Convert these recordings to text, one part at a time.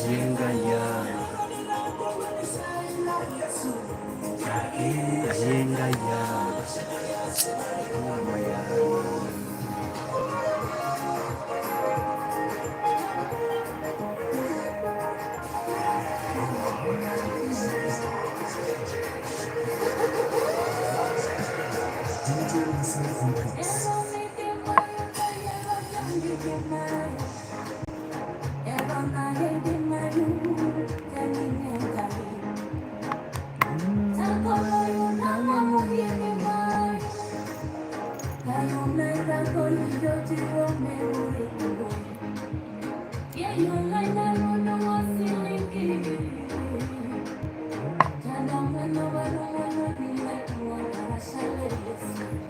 Yengaya. Yengaya. Oh.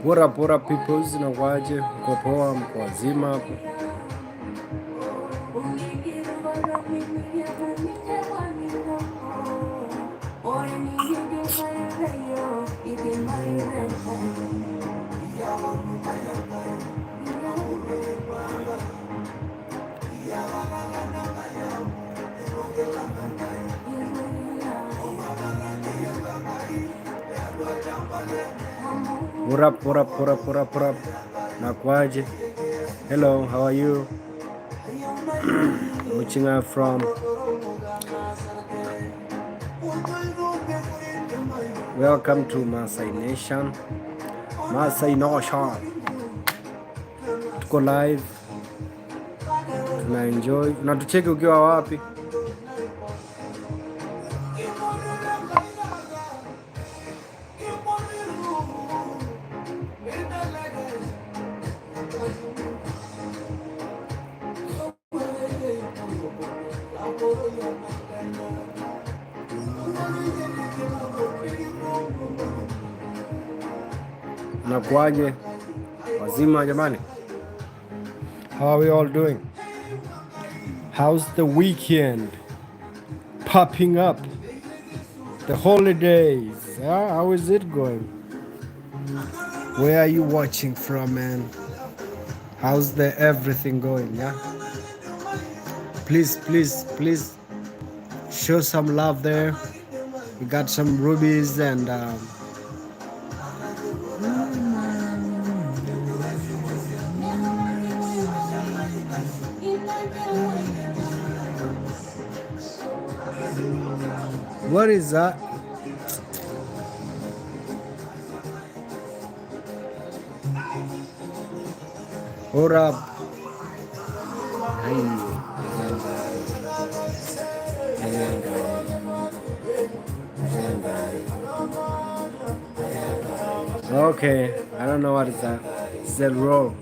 What up peoples, inakuaje? Mko poa? Mko wazima? What up, what up, what up, what up, what up? Nakwaje? Hello, how are you? Watching out from. Welcome to Maasai Nation. Maasai Nation. Tuko live. Tuna enjoy. Unatucheki ukiwa wapi? Nakuaje? Wazima jamani? How are we all doing? How's the weekend popping up? The holidays, yeah? How is it going? Where are you watching from, man? How's the everything going, yeah? Please, please, please show some love there. We got some rubies and what is that? Hold up. Hey. Okay, I don't know what is that. It's a roll.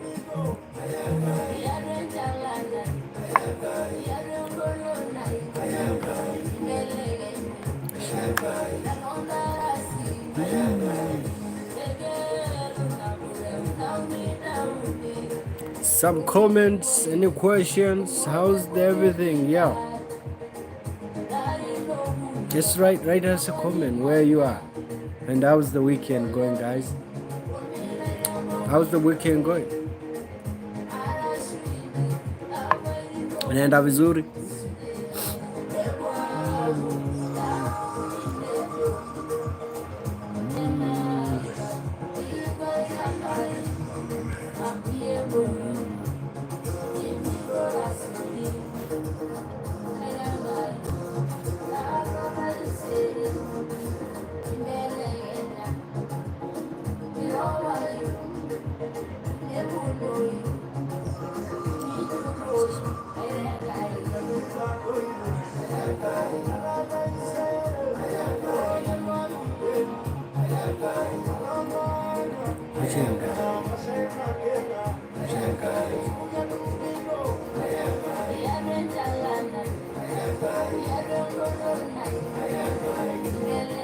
Some comments, any questions? How's the everything? Yeah. Just write us a comment where you are. And how's the weekend going, guys? How's the weekend going? Inaenda vizuri?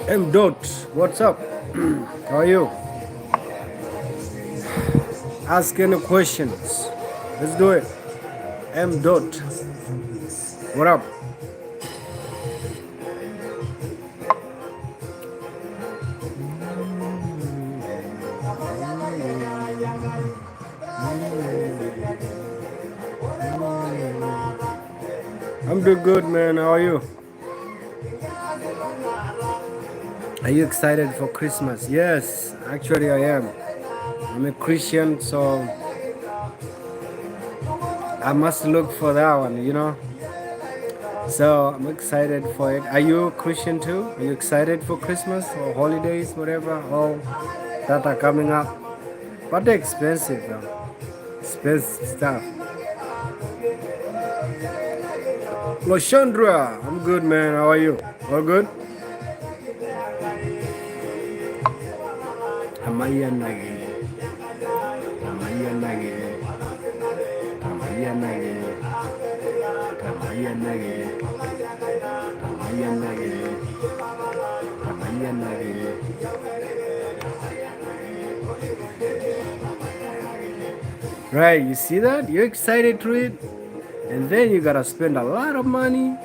M dot, what's up? How are you? Ask any questions. Let's do it. M dot, what up? I'm doing good, man. How are you? Are you excited for Christmas? Yes, actually I am. I'm a Christian, so I must look for that one. So I'm excited for it. Are you a Christian too? Are you excited for Christmas or holidays, whatever, all that are coming up? But they're expensive though. Expensive stuff. Loshandra, I'm good, man. How are you? All good? Amayanage. Amayanage. Amayanage. Amayanage. Amayanage. Amayanage. Right, you see that? You're excited to it, and then you gotta spend a lot of money.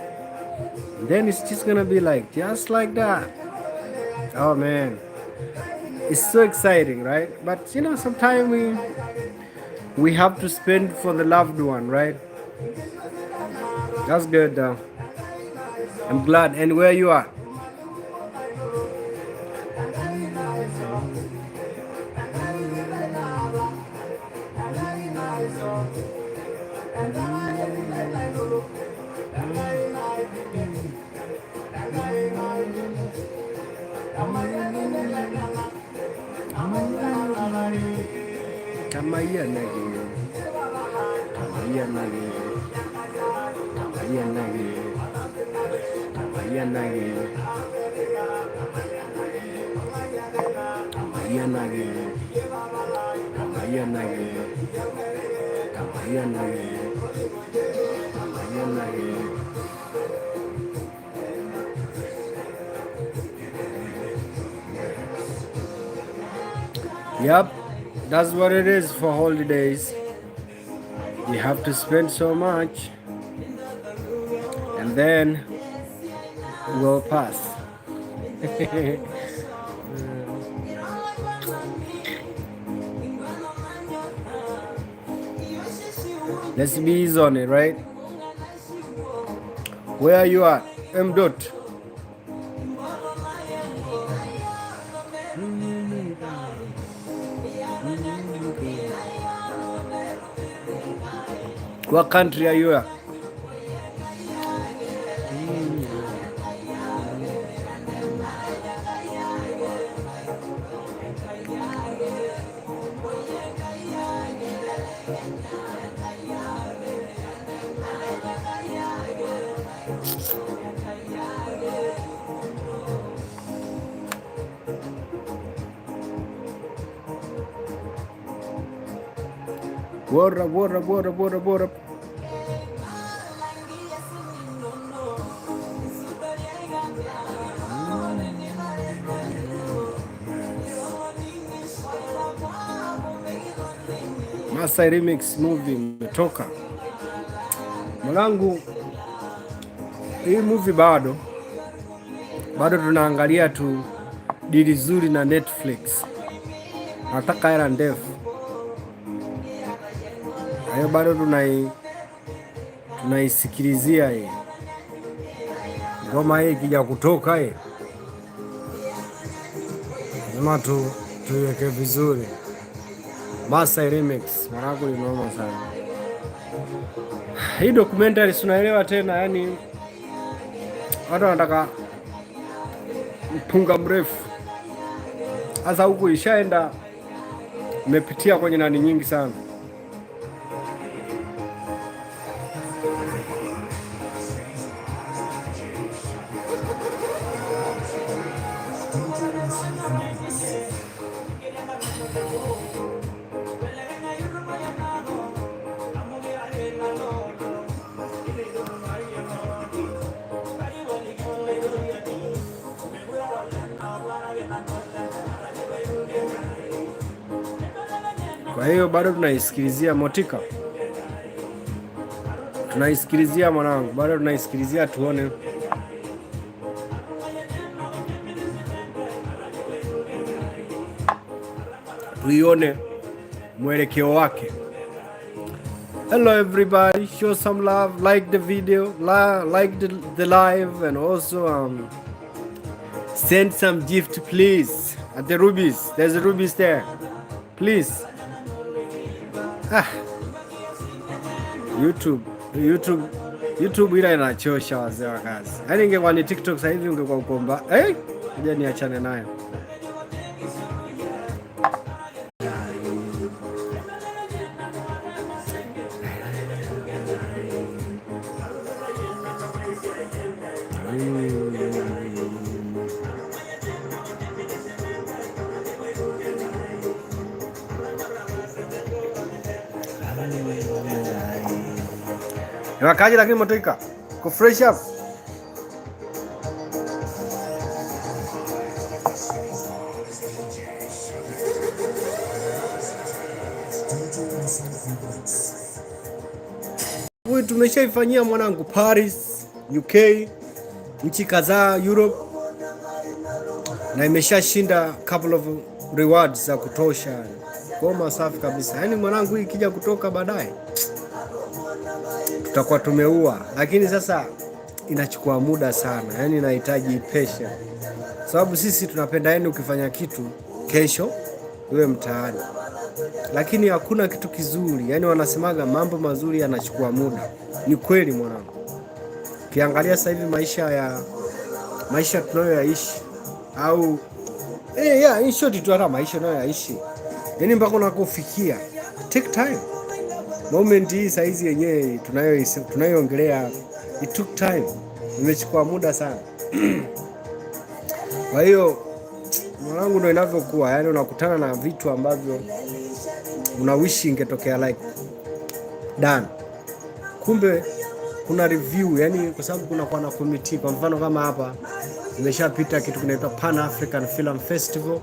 And then it's just gonna be like just like that. Oh man, it's so exciting, right? But sometimes we have to spend for the loved one, right? That's good though. I'm glad. And where you are? Tamayanage. Tamayanage. Tamayanage. Tamayanage. Tamayanage. Tamayanage. Tamayanage. Tamayanage. Yep, that's what it is for holidays. You have to spend so much, and then it will pass. Let's be easy on it, right? Where are you at? M dot. What country are you at? What up, what up, what up, what up, what up? Masai Remix movie imetoka. Mwanangu, hii movie bado tunaangalia tu dili zuri na Netflix. Nataka hela ndefu. Kwa hiyo bado tunaisikilizia hii ngoma hii ikija kutoka hii lazima tuiweke vizuri. Masai Remix mwanangu ni noma sana. Hii documentary si unaelewa tena, yani watu wanataka mpunga mrefu. Sasa huku ishaenda, imepitia kwenye nani nyingi sana. Kwa hiyo bado tunaisikilizia Motika, tunaisikilizia mwanangu, bado tunaisikilizia tuone tuione mwelekeo wake. Hello everybody. Show some love, like the video, like the live, and also send some gift, please. At the rubies, there's a rubies there, please. Ah, YouTube, YouTube, YouTube ila inachosha wazee wa kazi. Yaani ingekuwa ni TikTok sasa hivi ungekuwa ukomba. Eh, ngoja niachane nayo. Wakaje lakini motoika ko fresh up. Huyu tumeshaifanyia mwanangu Paris, UK, nchi kadhaa Europe, na imeshashinda couple of rewards za kutosha. Goma safi kabisa. Yaani mwanangu, hii ikija kutoka baadaye tutakuwa tumeua, lakini sasa inachukua muda sana, yaani inahitaji pesha, sababu sisi tunapenda, yani ukifanya kitu kesho iwe mtaani, lakini hakuna kitu kizuri. Yani wanasemaga mambo mazuri yanachukua muda. Ni kweli mwanangu, ukiangalia sasa hivi maisha tunayoyaishi au yeah, in short tu hata maisha tunayoyaishi, yani mpaka unakofikia take time moment hii saizi yenyewe tunayoongelea, it took time, imechukua muda sana. Kwa hiyo mwanangu, ndo inavyokuwa, yani unakutana na vitu ambavyo unawishi ingetokea like done, kumbe kuna review, yani kwa sababu kuna kwa na committee. Kwa mfano kama hapa imeshapita kitu kinaitwa Pan African Film Festival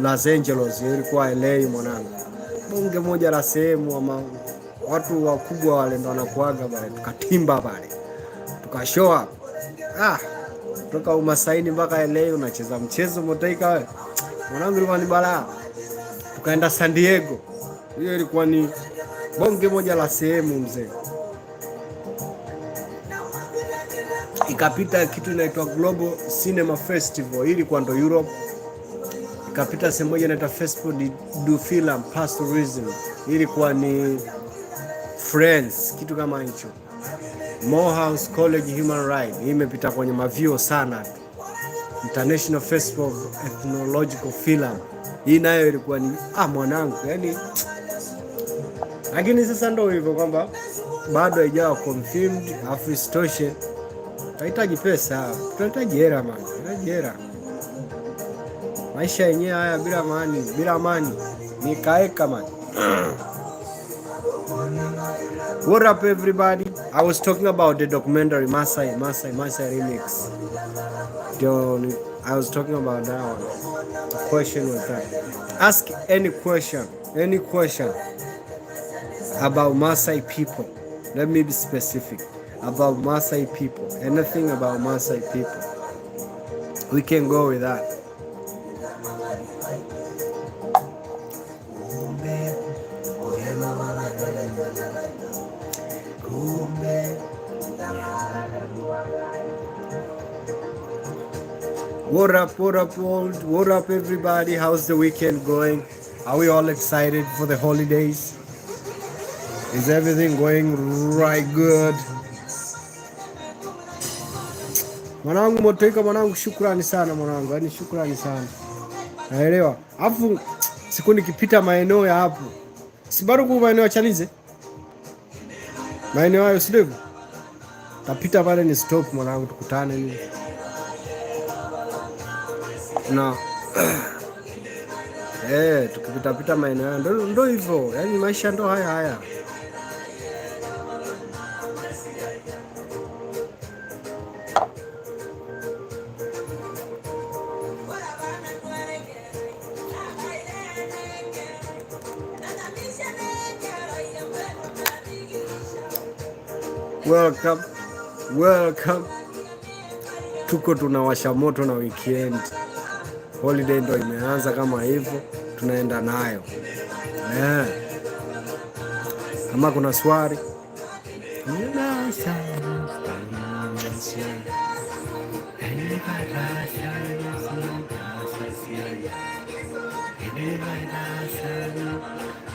Los Angeles, ilikuwa LA mwanangu, bonge moja la sehemu ama watu wakubwa wale ndo wanakuaga pale, tukatimba pale tukashow up. Ah, kutoka Umasaini mpaka LA unacheza mchezo motoika wewe mwanangu, ilikuwa ni balaa. Tukaenda San Diego, hiyo ilikuwa ni bonge moja la sehemu mzee. Ikapita kitu inaitwa Global Cinema Festival, hii ilikuwa ndo Europe. Ikapita sehemu moja inaitwa Festival du Film Pastoralism, hii ilikuwa ni France, kitu kama hicho. Morehouse College Human Rights, hii imepita kwenye mavio sana. International Festival of Ethnological Film, hii nayo ilikuwa ni mwanangu, yani lakini sasa ndo hivyo kwamba bado haijawa confirmed, afu isitoshe tunahitaji pesa, tunahitaji hela man, tunahitaji hela. Maisha yenyewe haya bila amani, bila amani ni kaeka man. What up everybody? I was talking about the documentary Masai, Masai, Masai Remix. I was talking about that one. The question was that. Ask any question about Masai people. Let me be specific. About Masai people. Anything about Masai people. We can go with that. What up, world? What up, everybody? How's the weekend going? Are we all excited for the holidays? Is everything going right good? Mwanangu Motoika, mwanangu, shukrani sana mwanangu, yaani shukrani sana, naelewa. Alafu siku nikipita maeneo ya hapo, si bado kwa maeneo ya Chalinze, maeneo hayo, si ndivyo? Tapita pale ni stop mwanangu, tukutane nini na tukipitapita maeneo hayo ndo hivyo, yaani maisha ndo haya haya. Welcome, welcome. Tuko tunawasha moto na weekend holiday ndo imeanza kama hivyo, tunaenda nayo yeah. Kama kuna swali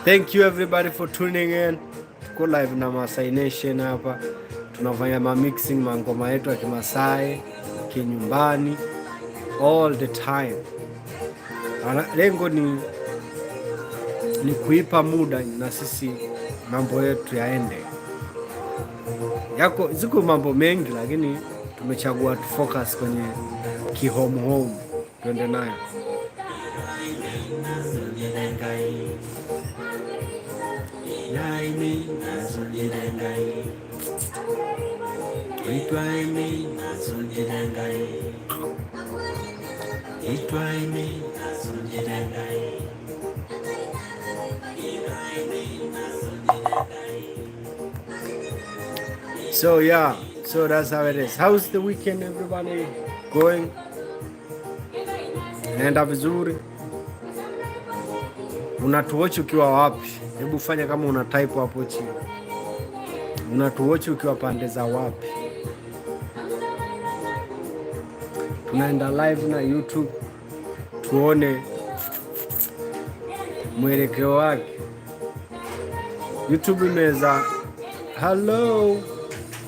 Thank you everybody for tuning in. Tuko live na Masai Nation hapa, tunafanya ma mixing mangoma yetu ya Kimasai kinyumbani all the time. Lengo ni kuipa muda na sisi mambo yetu yaende. Yako ziko mambo mengi, lakini tumechagua tu focus kwenye kihome home, tuende nayo. So yeah, so that's how it is. How's the weekend everybody going? Naenda vizuri? Unatuwatch ukiwa wapi? Hebu fanya kama una type hapo chini. Unatuwatch ukiwa pande za wapi? Tunaenda live na YouTube tuone mwelekeo wake. YouTube imeweza. Hello,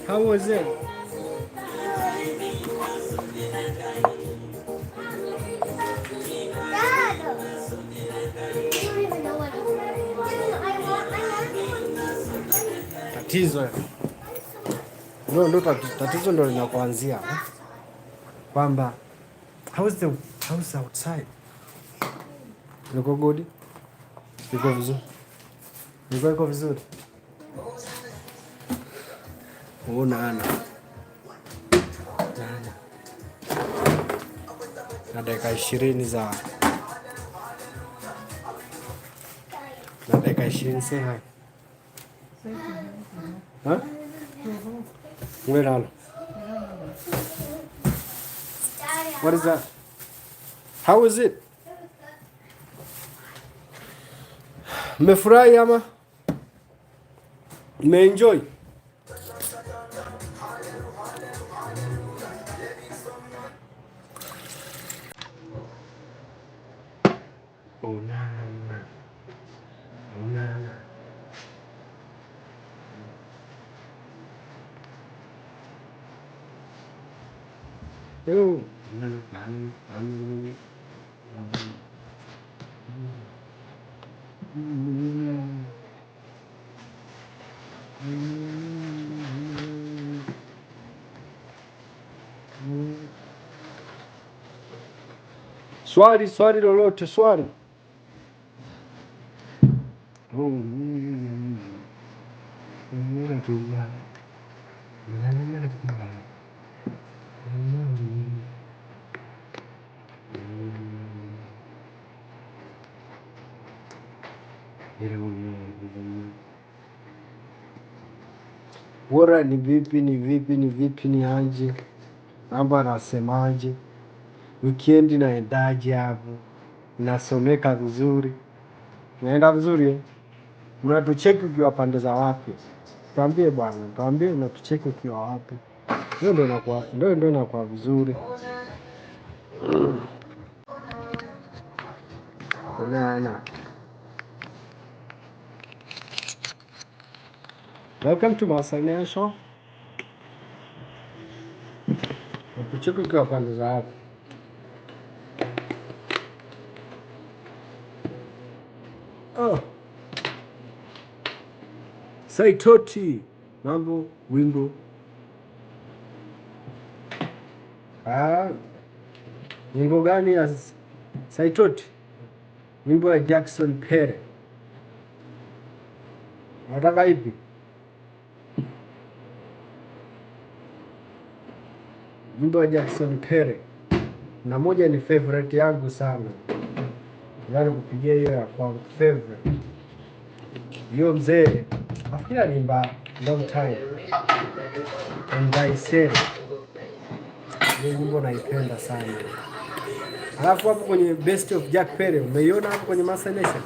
how was it? Dad! I don't even know what I want. Tatizo ndio tatizo ndio linakuanzia kwamba how's outside? Niko good? Niko vizuri? Niko vizuri? Ona ana na dakika 20 za na dakika 20. Say hi. Huh? Wait. What is that? How is it? Mmefurahi ama mmeenjoy? Onana. Onana. Yo. Swali, swali lolote, swali. Bora ni vipi, ni vipi, ni vipi, ni aje? Mambo anasemaje? Weekend naendaje hapo? Nasomeka vizuri? Naenda vizuri eh? Unatucheki ukiwa pande za wapi? Tuambie bwana, tuambie unatucheki ukiwa wapi? Hiyo ndio inakuwa ndio inakuwa vizuri. Onana. Welcome to Masai Nation. Unatucheki ukiwa pande za wapi? Oh. Saitoti, mambo wimbo. Ah, wimbo gani ya Saitoti? Wimbo ya Jackson Pere. Unataka ipi? Wimbo wa Jackson Pere na moja ni favorite yangu sana, yaani kupigia hiyo ya kwangu favorite. Hiyo mzee nafikiri aliimba long time. Endaisere, hiyo nyimbo naipenda sana. Alafu hapo kwenye Best of Jack Pere umeiona hapo kwenye Masai Nation?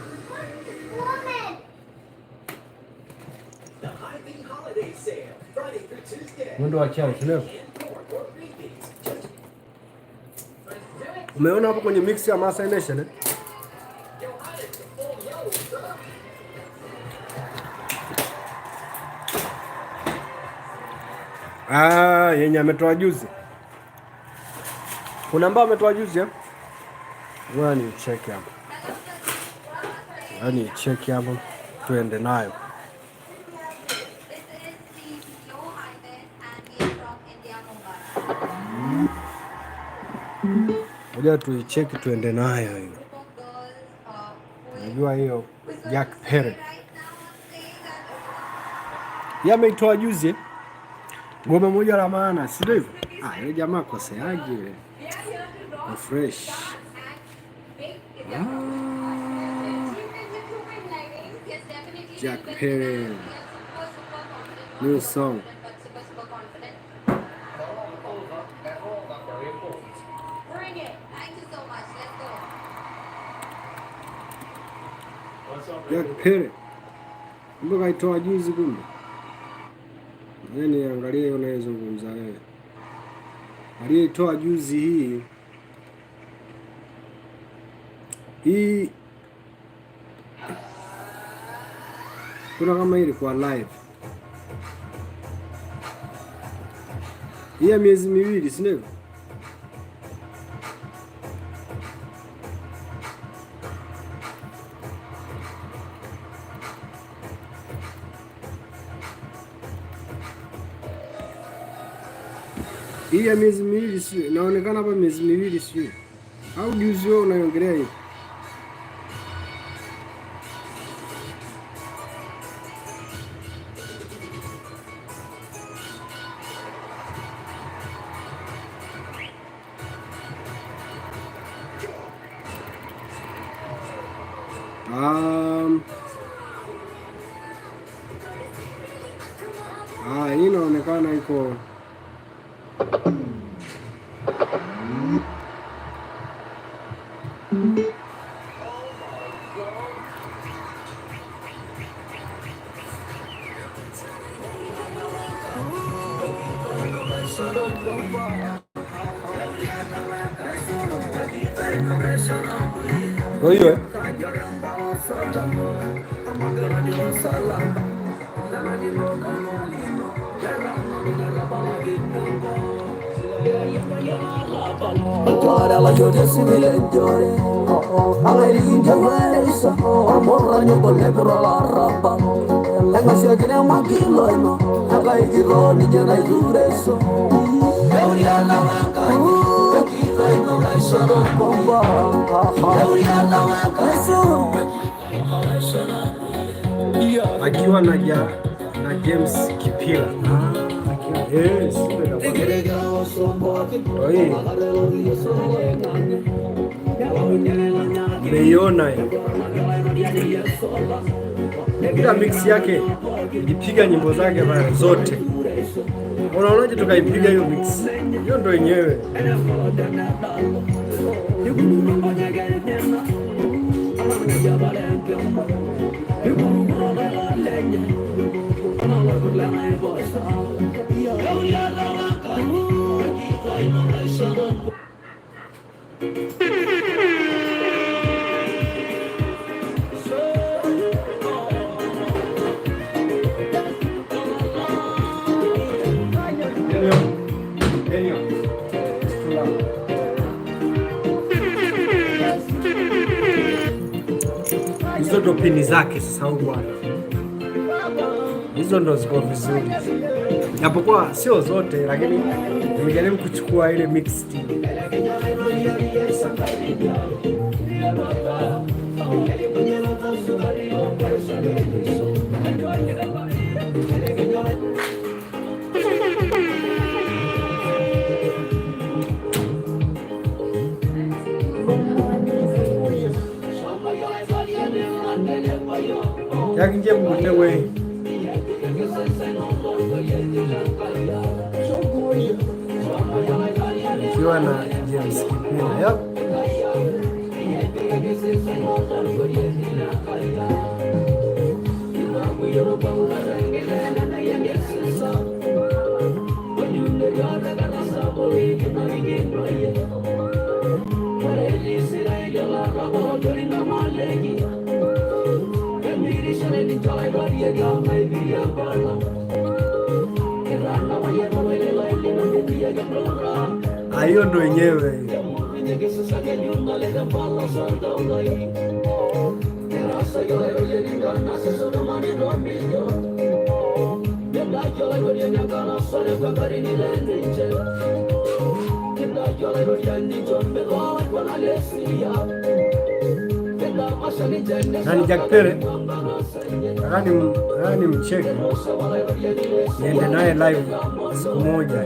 The Hy-Vee Holiday Sale. Mwendo wa chai, si ndio? Umeona hapo kwenye mix ya Masai Nation, eh? Ah, yenye ametoa juzi. Kuna ambao ametoa juzi, eh? Ngoja ni check hapo. Yaani check hapo tuende nayo. This is the Yo Hyman and we are from India, Mumbai. Ngoja tuicheki tuende nayo hiyo. Group of girls who is Najua hiyo who is going Jack to stay Perry. right now on stage and Yeye ameitoa juzi, eh? Ngoma moja la maana, si ndio hivyo? Ah, yule jamaa koseaje yule. Ni fresh. Ah, yes, definitely Jack you can Perry. say that we are super super confident, New not song. overconfident, but super super confident. Bring it. Thank you so much. Let's go. Jack Perry. Kumbe kaitoa juzi kumbe. Ngoja niangalie hiyo unayozungumza wewe. Aliyeitoa juzi hii hii kuna kama hii ilikuwa live. Hii ya miezi 2, si ndivyo? Hii ya miezi 2 sio, inaonekana hapa miezi 2 sio? Au juzi wewe unaiongelea hivi? Hii inaonekana iko. Ndio hiyo, eh? Akiwa na James Kipila. Ah, akiwa, yes, ndio hii. Nimeiona hiyo. Ila mix yake ilipiga nyimbo zake pale zote. Unaonaje tukaipiga hiyo mix? Hiyo ndo yenyewe. Daniel, Daniel, it's too loud. Hizo ndo pini zake sasa huyu bwana. Hizo ndo ziko vizuri. Japokuwa sio zote, lakini nimejaribu kuchukua ile mixed. Yakinje mgute we. Ikiwa na James Kipila. Yep. Ah, hiyo ndo yenyewe. Nani Jack Pere? Nataka nimcheke niende naye live siku moja.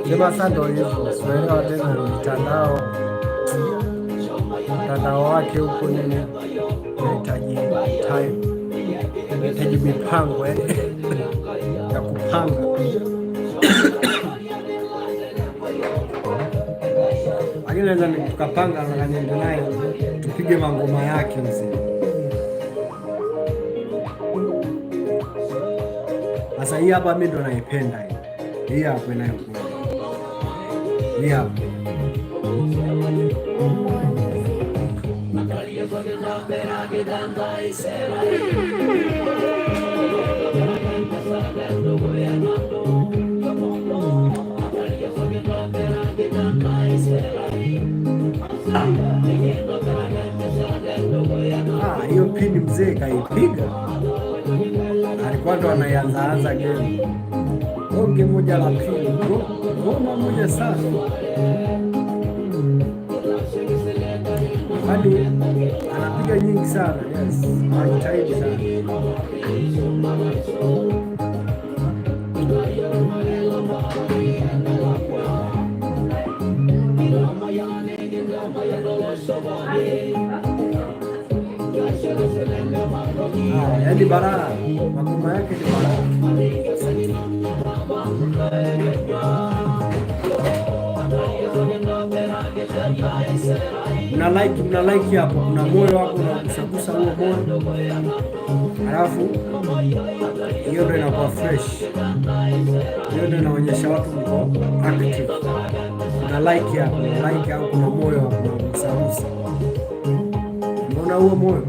Sema sasa ndo hivyo, sielewa tena mtandao wake huko nini, inahitaji time, inahitaji mipango yani ya kupanga lakini naweza tukapanga na niende naye tupige mangoma yake mzee. Sasa hii hapa mimi ndo naipenda hii. Hii hapa inayokuja. Hii hapa. Ah, hiyo pini mzee kaipiga, alikuwa ndo anaianzaanza game. Bonge moja la pili, ngoma moja safi hadi anapiga nyingi sana. Yes, anajitahidi sana. Ah, yaani balaa, magoma yake ni balaa. Mna like hapo, kuna moyo hapo unagusagusa huo moyo, halafu hiyo ndio inakuwa fresh. Hiyo ndio inaonyesha watu mko active. Kuna like hapo, kuna like au kuna moyo hapo unagusagusa. Unaona huo moyo,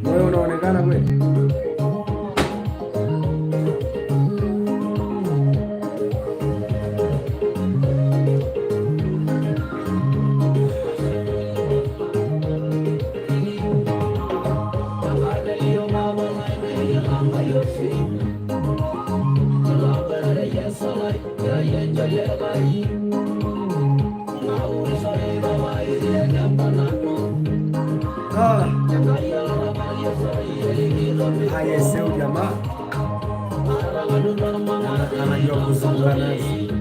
moyo unaonekana kweli? Ah, Ayeseu jamaa anajua kuzunguka nazi.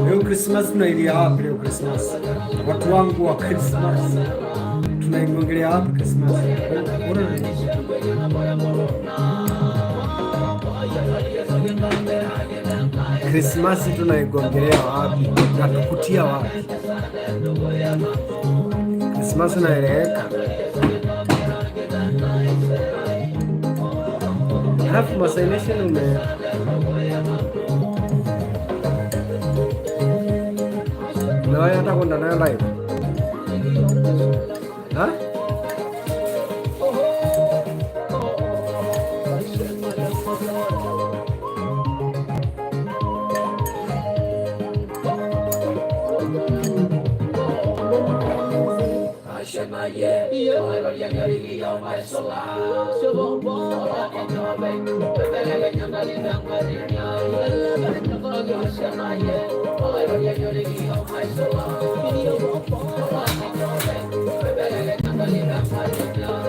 Leo Christmas tunailia wapi leo Christmas? Watu wangu wa Christmas. Tunaiongelea wapi Christmas? Mbona Christmas tunaigongelea wapi? Natukutia wapi? Christmas inaeleweka. Halafu Masai Nation umewahi hata kwenda nayo live? Ha?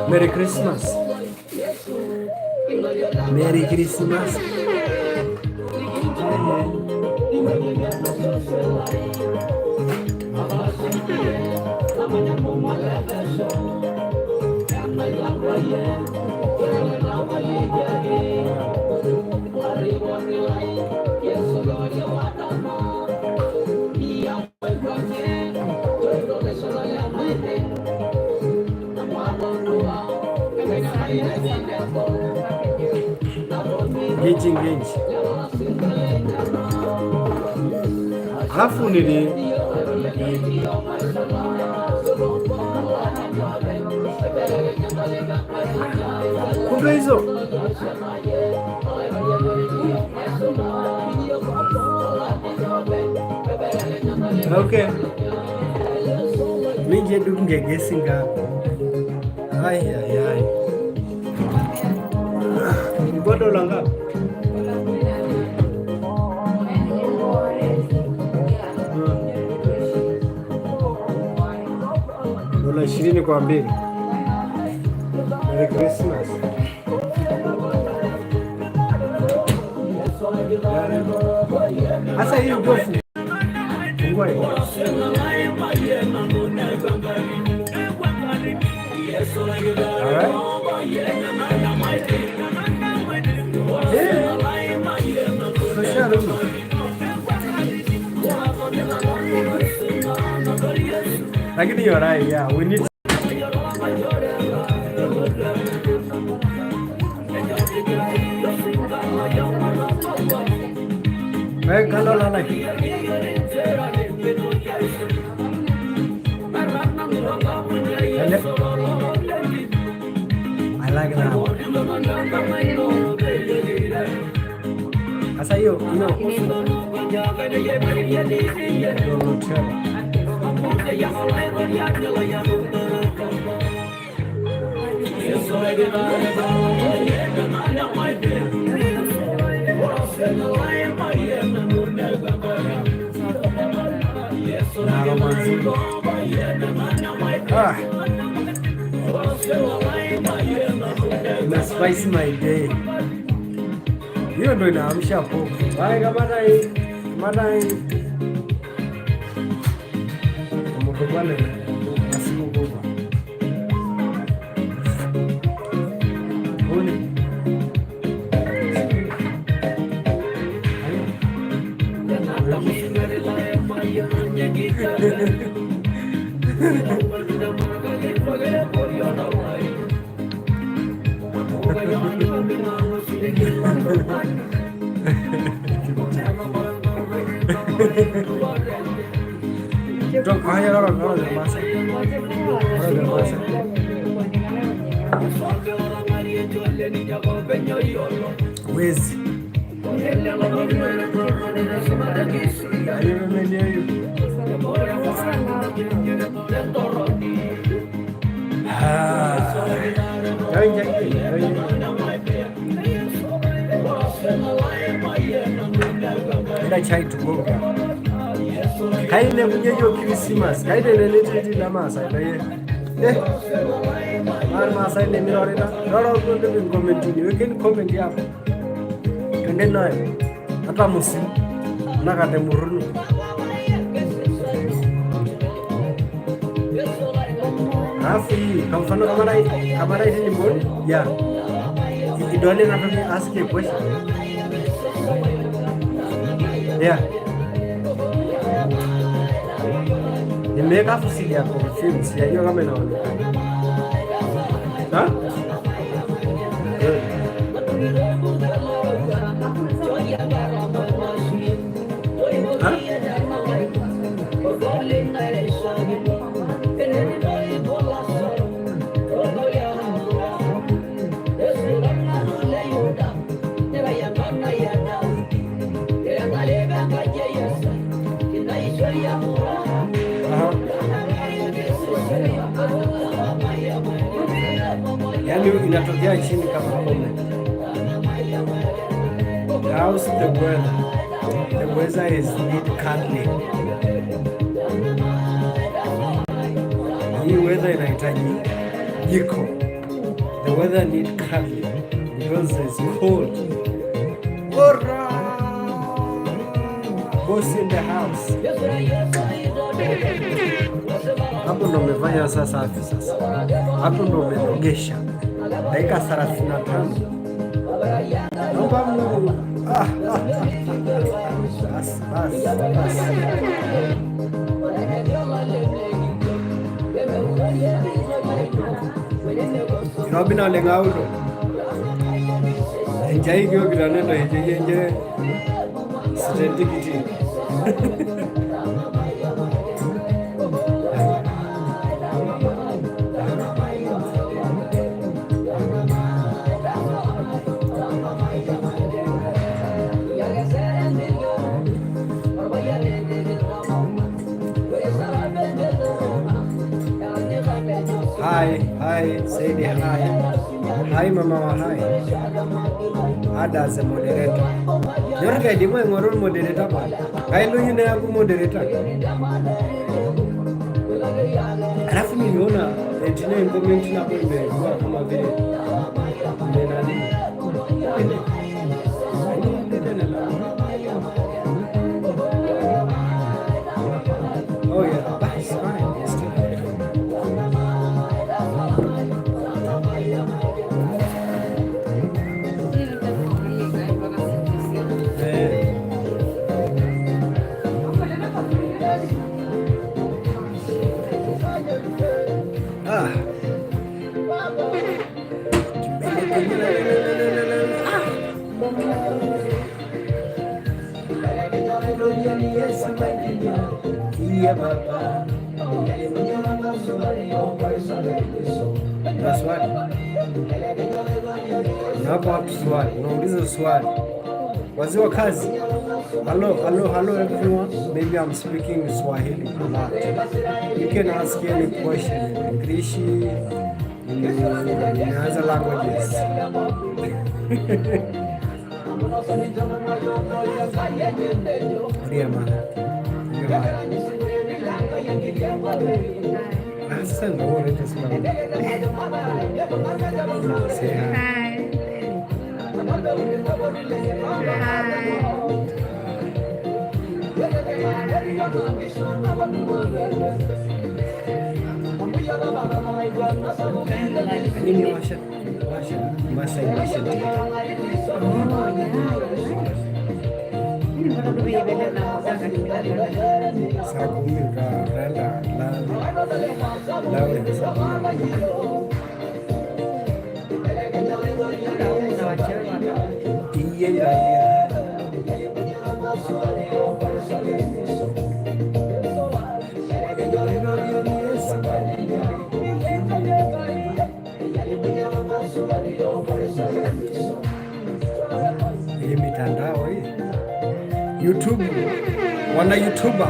Merry Christmas. Merry Christmas. Ngenji ngenji. Alafu nili kumbe hizo. Okay. Minje ndungegesi ngapi? Ai ai ai. Ilikuwa dola ngapi? Dola 20 kwa mbili. Merry Christmas. Sasa hii ugofu. Fungua hiyo. All right. Yeah. For sure. Lakini you're right, yeah. We need. Eh, kando lalai. Ele. I like that one. Sasa hiyo hiyo ndio Nutella. Na aroma nzuri. Ah. Ina spice my day. Hiyo ndo inaamsha popo. Hai kamata hii. Kamata hii. Moto bwana asiku kubwa. Huni. Toka haya lolo lolo masa. Lolo masa. Wezi. Ayo hiyo. Ah. Ay, ay, ay. Ila chai tugoga. Kaine kunyejo Christmas. Kaine leleti la masa ile. Eh. Mar masa ile mirorita. Roro kunde comment ni. Wekeni comment hapo. Twende nayo. Hata musi. Nakate murunu. Alafu hii kwa mfano kama hii ni mboni, yeah. Idole na ask a question. Yeah. Nimeweka afu sija confirm, sijajua kama inaonekana. Ha? Yeah. Ha? Aha. Yaani inatokea chini kama comment. How's the weather? The weather is need cuddling. Hii weather inahitaji jiko. The weather need cuddling because it's cold. Ora! Boss in the house. Hapo ndo umefanya sasa safi sasa. Hapo ndo umenogesha. Dakika 35. Naomba Mungu. Ah, ah, ah. Bas, bas, bas. Kirobi naleng aulo. Enchai kiokito netoijoyie nche sitentikiti. Hi, hi, Saidi, hi. Hi mama wa hi. Ada as a moderator. Nyor kaidimu aing'oru moderator pa. Kailo yine neaku moderator. Alafu niliona eti comment napo imekuwa kama vile nani. Oh yeah, but it's fine. It's still here. Eh, ah. Ah. Baba. Na swali unawapa watu swali, unauliza swali, wazee wa kazi. Hello, hello, hello everyone. Maybe I'm speaking Swahili a lot. You can ask any question in English, in other languages. Ndio maana. Ndio maana. Sasa ndio wewe simama. Say hi. Hi. Hi. Nini washa washa Masai washa. Oh, yeah. Saa 10 utaenda Laure saa 10. Iye ya. Hii mitandao hii YouTube, wana YouTuber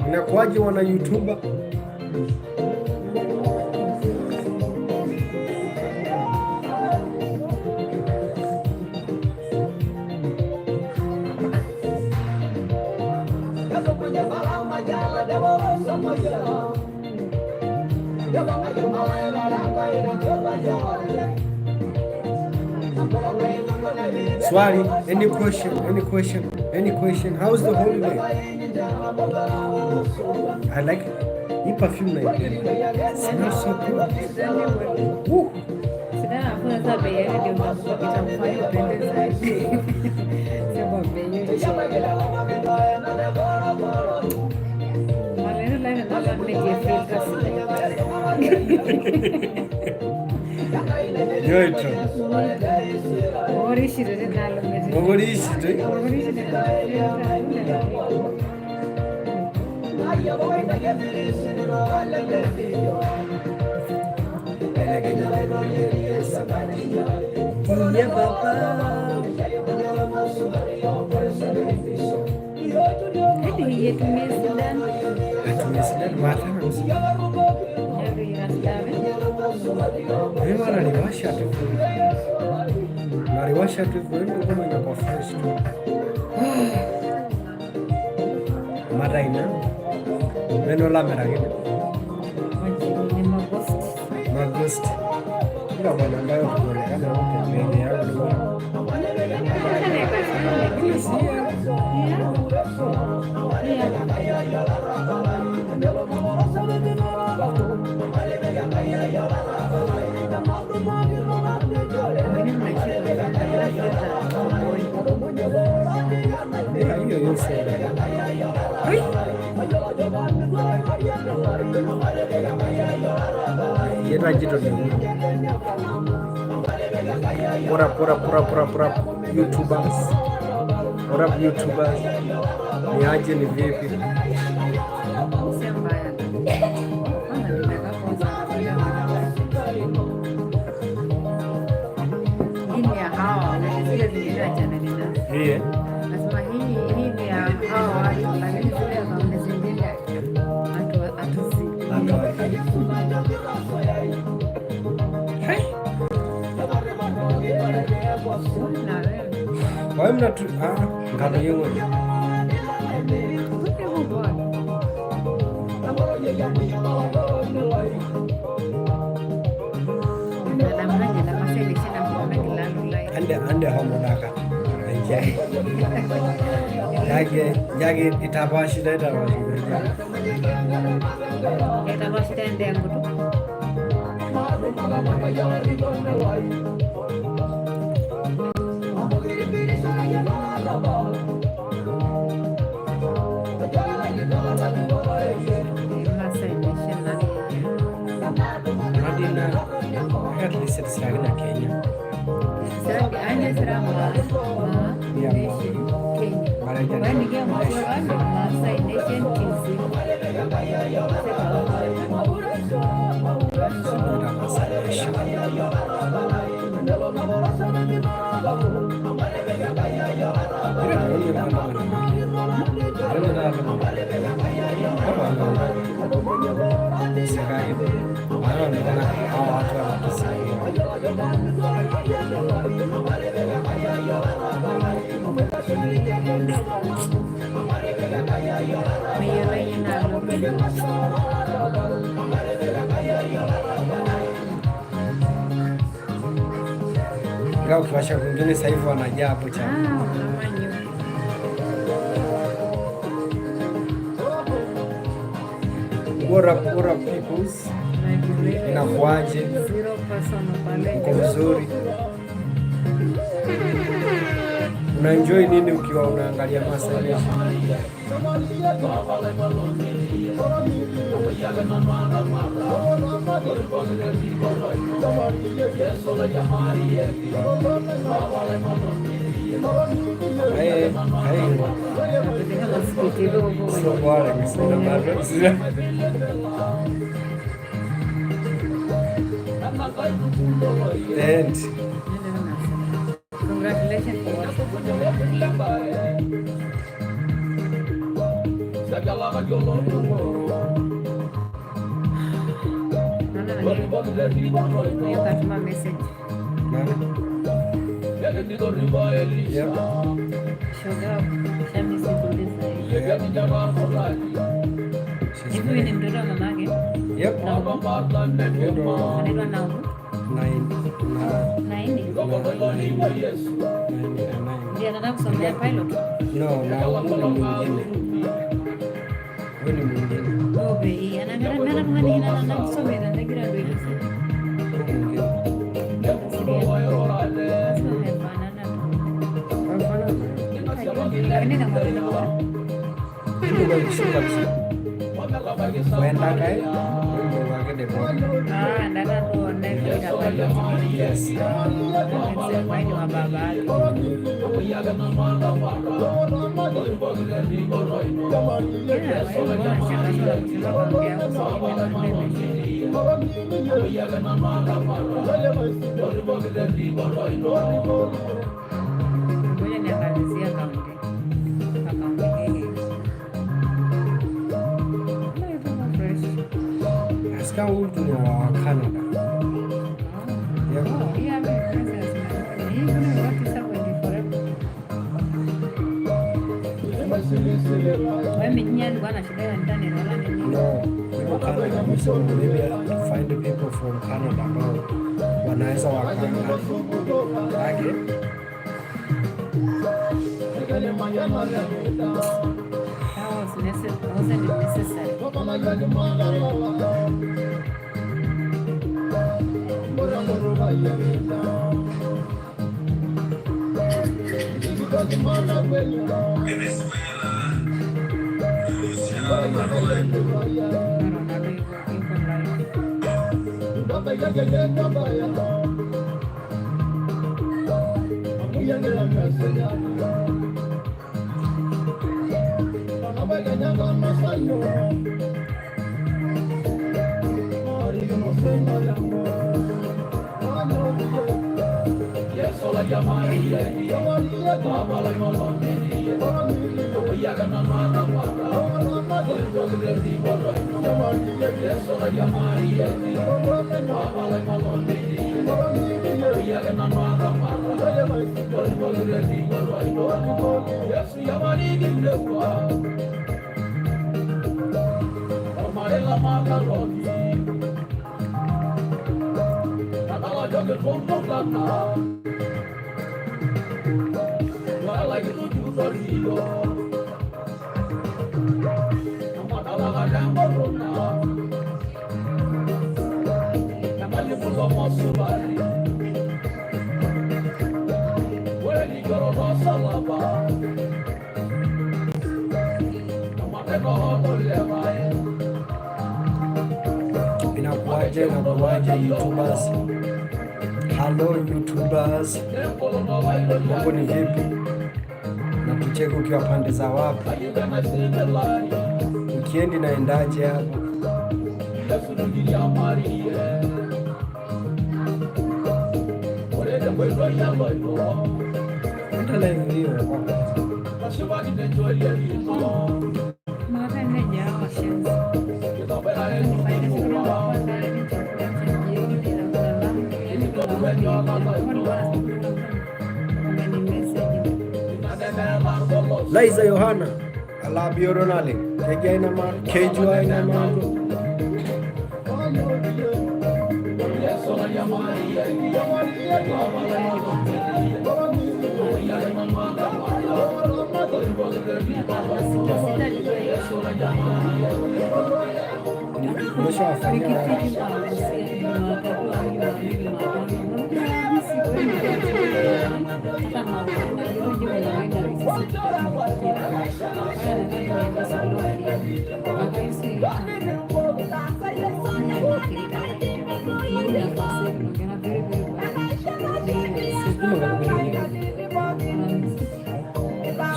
inakuwaje? Wana YouTuber. Swali, any question, any question, any question. How's the holiday? I like it. Hii perfume naipenda. Smells so good. Woo. Sasa bei yake ndio itamfanya upende zaidi. Sema bei hiyo. Maneno la nataka nimetie filter. Yoito. Orishire nalo meti. Ogorishite. Orishire. Iye baba. Hadi hiyetumie sindano. Atumie sindano mata na sindano. Mimi naliwasha tu. Naliwasha tu hivyo kama inakuwa fresh tu. Mata ina. Neno la mera Ni maghost. Maghost. Kila bwana ambayo kuonekana huko pembeni yangu. Lakini si hiyo hiyo sema. Ai. Ketajito ni What up, what up, what up, what up, what up, YouTubers? What up, YouTubers? Ni aje, ni vipi? Sio mbaya. Kwanza nimekaa kwanza naangalia barabara. Hii ni ya hawa, na zile zingine achana nazo. Hii eh? Nasema hii ni ya hawa watu, lakini zile akaunti zingine hatuzi. Hey. Na wewe. Kwa hiyo mnatu ngano yengo. Kuke huko. Nadamanya na masele shina mbona kilalu lai. Ande ande homo daka. Njai. Yake yake itapashida itapashida. Etakwashida ndengu tu. Masai Nation nani? Madina at least it's like na Kenya. Sira anya sira ma ma Yeah. Nation Kenya. Mara Wani ke Masai Nation TZ. Sikuda Masai Nation. Ira ndio ndio ndio Serikali wanaonekana hawa watu wanakisaidia. Meyiolo nalo. Ingawa ukiwasha kwingine sasa hivi wanajaa hapo cha. Ah, unamanyu. What up peoples? Inakuaje? Zero person pale. Uko vizuri? Una enjoy nini ukiwa unaangalia Masai Nation? Hey, hey. So boring. Sina bado. Sina. And Congratulations for what? Naona hiyo katuma message. Nani? Yep. Shoga, shamisi kuuliza. Yeah. She's Hivi huyu ni mtoto wa mamake? Yep. Naumu. Ndo Anaitwa Naumu. Nine na Naini. na nine nine nine. Ndiye anataka kusomea pilot. No, na huyu ni mwingine. Huyu ni mwingine. Obe, hii ana tungani ina na kusomea na graduate. Huyu mwingine. Sasa wamefanana tu. Wanafanana. Lakini kama vile Ndio kwa kabisa. Wenda kae. Huyu ndio wake Deborah. Ah, ndaka tuone vile pilot. Yes. Sema ni wa baba yake. Yeah, wewe mbona shangazi kusema kaongea kusema Ngoja niangalizie akaunti. Akaunti hii. No, iko fresh. Nasikia huyu ni wa Canada. Yep. Oh, hii hapa ni princess. Hii kuna watu sasa kwenye forever. Wewe minya alikuwa na shida ya internet wala nini? No, yuko Canada. So maybe find the people from Canada ambao wanaweza wakaangalia. Okay. That was necessary. Wasn't it necessary? Ronaldo yuko live. Inakuaje, inakuaje YouTubers? Hello YouTubers, mambo ni vipi? Na tucheke ukiwa pande za wapi? Wikendi naendaje hapo? Enda live hiyo Mara imejaa washenzi. Nifanye ndani chakula cha jioni na kulala. Yaani kulala message. Liza Yohana Alabio Ronaldo Keja ma Kejua ina mambo. Umeshawafanyia Pikipiki wanagusia Jumatatu au Jumapili, Jumatano. Unakuta Alhamisi kweli hata maana sisi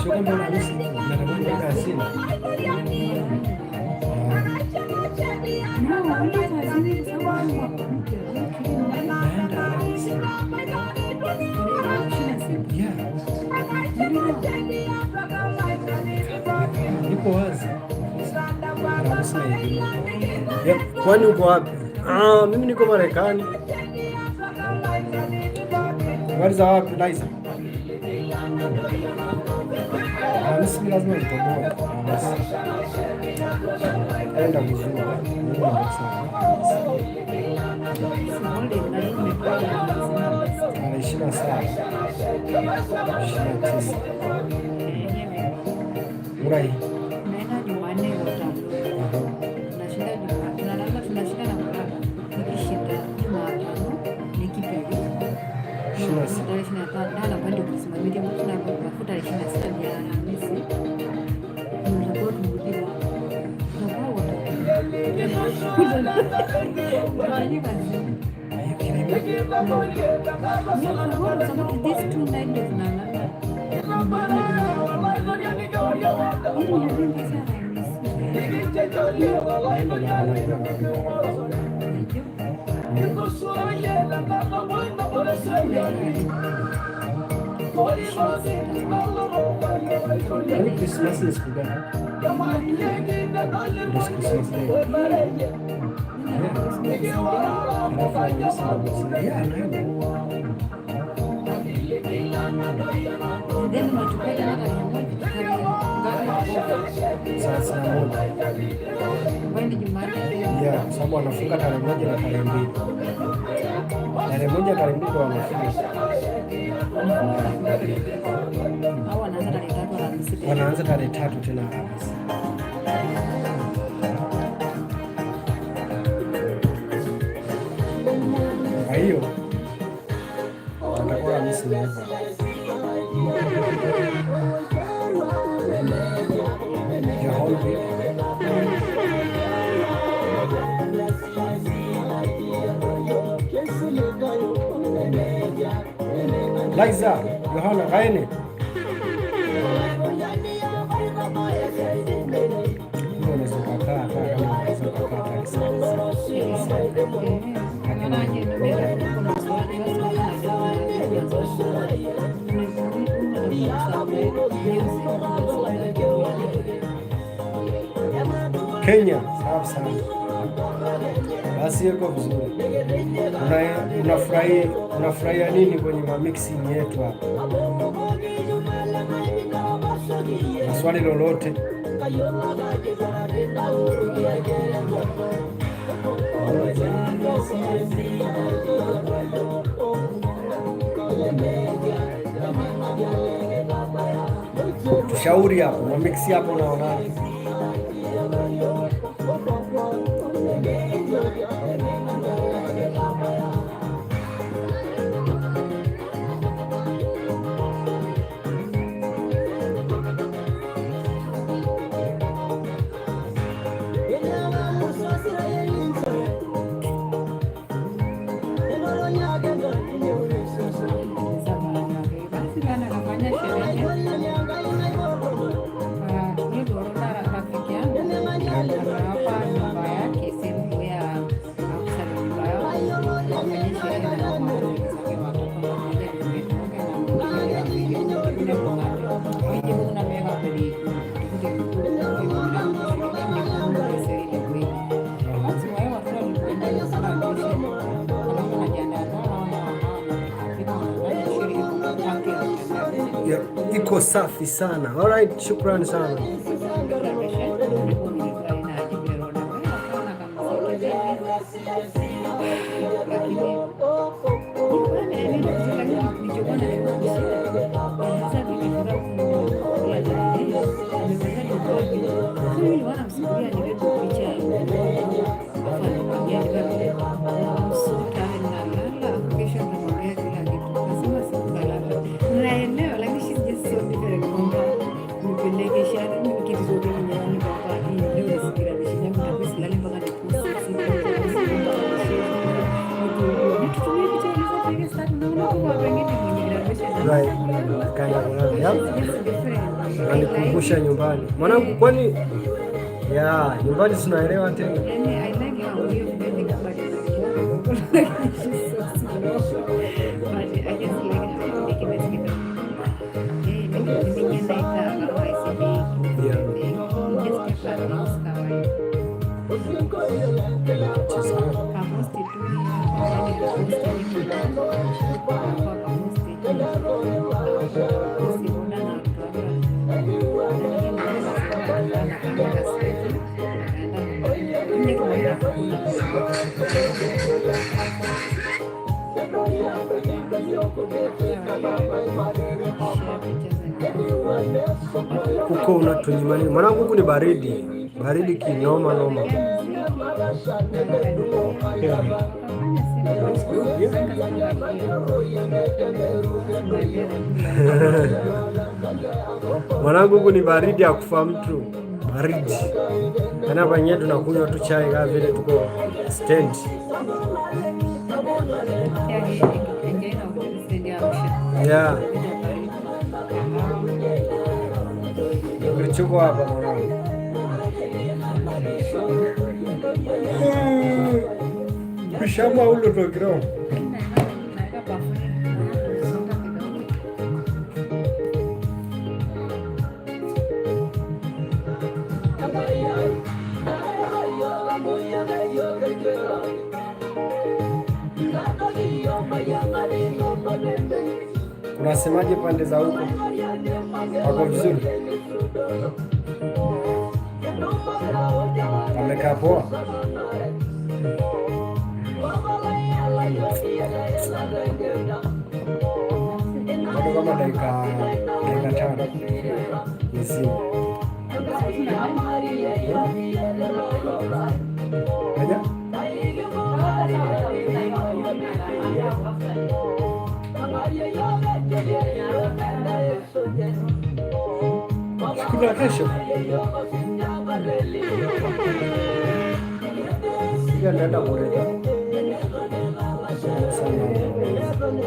Sio kwamba Alhamisi natakuwa nimeenda kazini. Naenda Alhamisi. Yeah. Niko wazi. Alhamisi na Ijumaa. Yep. Kwani uko wapi? Ah, mimi niko Marekani. Habari za wapi Liza? Alhamisi mi lazima nitoboe. Alhamisi. Enda vizuri. Mungu sana. Tarehe 27, 29. Urai. Naenda Jumanne Waterloo. Tunashinda tunalala tunashinda na kulala. Nikishinda Jumatano nikipeleka. 26. Tarehe 25 na kwenda kusimamia mtu na mafuta tarehe 26 ya Alhamisi. Tunakuwa tumrudi tunakuwa wote. Tunafanya kazi. Kwa sababu these two night ndio tunalala. Hii ni napenda sana Alhamisi. Yaani Christmas ni siku gani? Ndio Christmas Day. Alafu Alhamisi ndio Boxing Day. Yeah, naenda. Then unachukua tena tarehe moja tarehe 31. ambayo ni Jumanne. Yeah, kwa sababu wanafunga tarehe 1 na tarehe 2. Tarehe 1 tarehe 2 ndio wanafunga. Au wanaanza tarehe 3 Alhamisi tena. Wanaanza tarehe 3 tena Alhamisi. Kwa hiyo watakuwa Alhamisi na hivyo. The whole week. Liza, Yohana, Kaene. Unaweza kukaa kama unaweza kukaa kabisa. Kenya, safi sana. Basi iko vizuri. Unafurahia nini kwenye mamixing yetu hapa? Na swali lolote? Tushauri hapo, mamixi hapo unaonaje? Basi bana kafanya sherehe. Ah, rafiki yangu akawapa nyumba yake sehemu ya kusalimia yao wafanye sherehe na marafiki zake watoto mmoja roommate wake na mwingine rafiki yake basi wao watoto walipoenda Yeah, iko safi sana. Alright, shukrani sana. Naelewa, lakini she's just so different kwamba nipeleke shari kitu zote nyumbani kwamba hii leo nisikiradishi yangu na silali mpaka nikusiku nitutumie picha ulizopiga sana naona kwa wengine mwenye graduation. Right. Kaenda kulala. Yeah. Just different. Nanikumbusha nyumbani. Mwanangu, kwani ya nyumbani tunaelewa tena. Yani, I like how you think about it. Like, she's so slow. But I just like how making this kitu. Eh, mimi naita kama ICB. Just keep things kawaida. Cheza. Kaposti tu, yani kaposti ni kwa kaposti. Kaposti muda na watu wake. Lakini mimi akaenda siku, akaenda nje kuenda kula. Share picha za Huko unatunyima nini? Mwanangu, huku ni baridi. Baridi kinoma noma. Yeah. That's good. Yeah. Mwanangu, huku ni baridi ya kufa mtu. Baridi. Yaani hapa wenyewe tunakunywa tu chai kama vile tuko stand. Yeah. Kilichoko hapa mwanangu. Bishama ulo tokiro. Naweka bafuni songa kidogo. Unasemaje pande za huko? Wako vizuri? Wamekaa poa? Bado kama dakika 5 nizime. Aja? Kuna kesho. Pia nitaenda kuleta. Sana.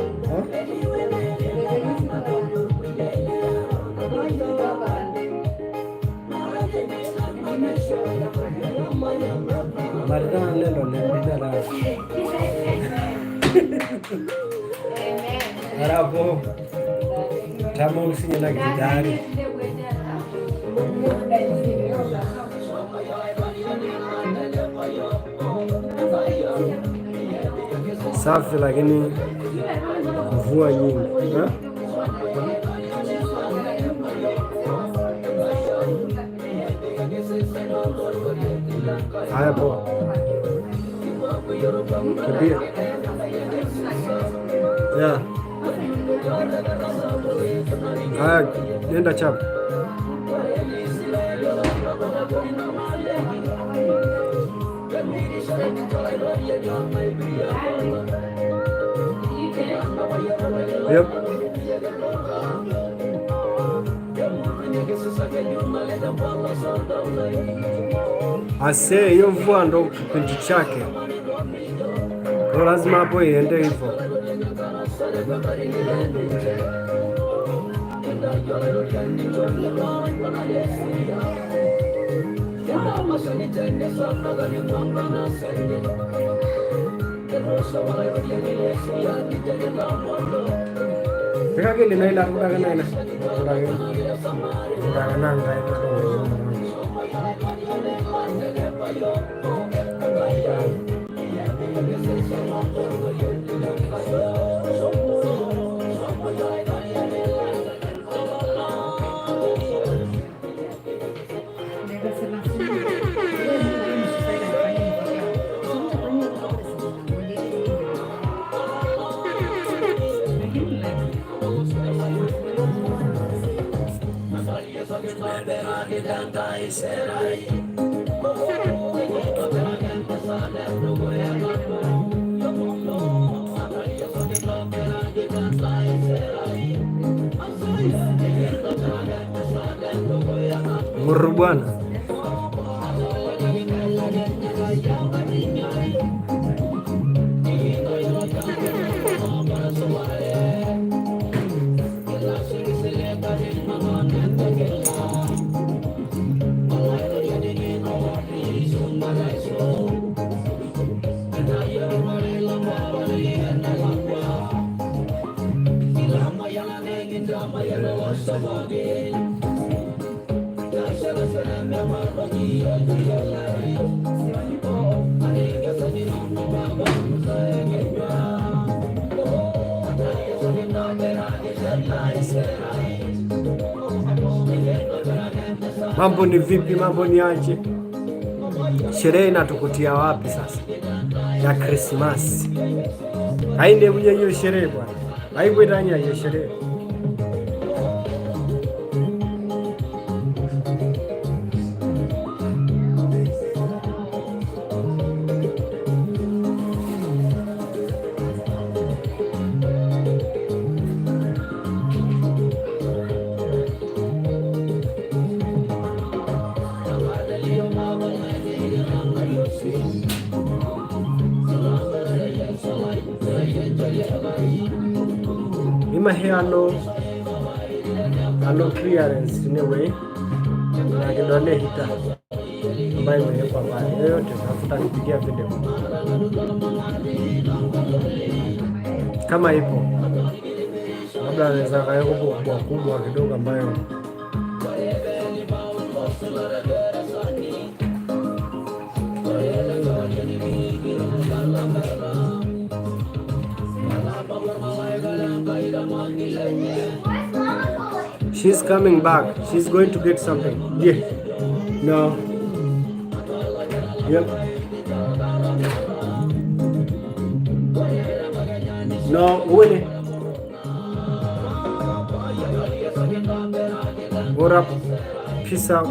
Halafu tama usinye na gidari. Safi lakini mvua nyingi. Ha? Haya poa. Kimbia. Yeah. Haya, nenda chapa. Yep. Ase, hiyo mvua ndo kipindi chake, kwa lazima hapo iende hivyo. Kake na ila kudaka na ina kudaka kudaka na ngai Muru bwana. Mambo ni vipi? Mambo ni aje? Sherehe inatukutia wapi sasa ya Krismasi? Hainde kuja hiyo sherehe bwana, haikwetanya hiyo sherehe. Ima ano clearance in a way na kidole hita ambayo imewekwa pale, yoyote tafuta nipigia video kama ipo, labda anaweza kaweka kubwa kubwa kidogo ambayo She's coming back. She's going to get something. Yeah. No. Yep. No, Winnie. What up? Peace out.